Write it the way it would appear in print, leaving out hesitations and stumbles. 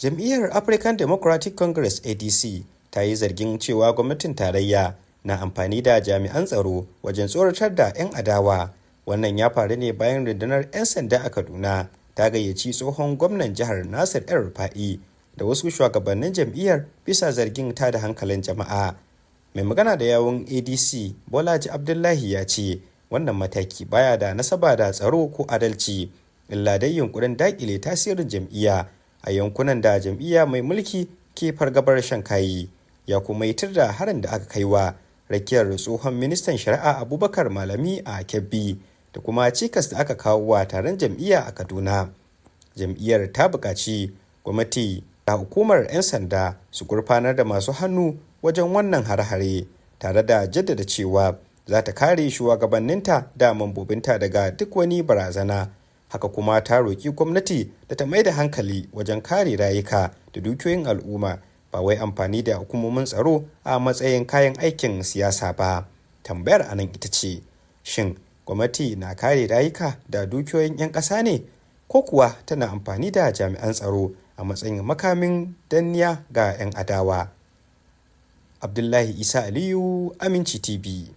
Jam'iyyar African Democratic Congress (ADC) ta yi zargin cewa gwamnatin tarayya na amfani da jami'an tsaro wajen tsoratar da 'yan adawa. Wannan ya faru ne bayan rundunar 'yan sanda a Kaduna ta gayyaci tsohon gwamnan jihar Nasir El-Rufa'i da wasu shugabannin jam'iyyar bisa zargin tada hankalin jama'a. Mai magana da yawun ADC, Bolaji Abdullahi, ya ce wannan mataki baya da nasaba da tsaro ko adalci, illa dai yunƙurin daƙile tasirin jam'iyya a yankunan da jam'iyya mai mulki ke fargabar shan kayi. Ya kuma yi tir da harin da aka kai wa rakiyar tsohon ministan shari'a Abubakar Malami a Kebbi da kuma cikas da aka kawo wa taron jam'iyya a Kaduna. Jam'iyyar ta buƙaci gwamnati da hukumar 'yan sanda su gurfanar da masu hannu wajen wannan hare-hare, tare da jaddada cewa za ta kare shugabanninta da mambobinta daga duk wani barazana. Haka kuma ta roƙi gwamnati da ta mai da hankali wajen kare rayuka da dukiyoyin al'umma, ba wai amfani da hukumomin tsaro a matsayin kayan aikin siyasa ba. Tambayar a nan ita ce, shin gwamnati na kare rayuka da dukiyoyin 'yan ƙasa ne, ko kuwa tana amfani da jami'an tsaro a matsayin makamin danniya ga 'yan adawa? Abdullahi Isa Aliyu, Aminci TV.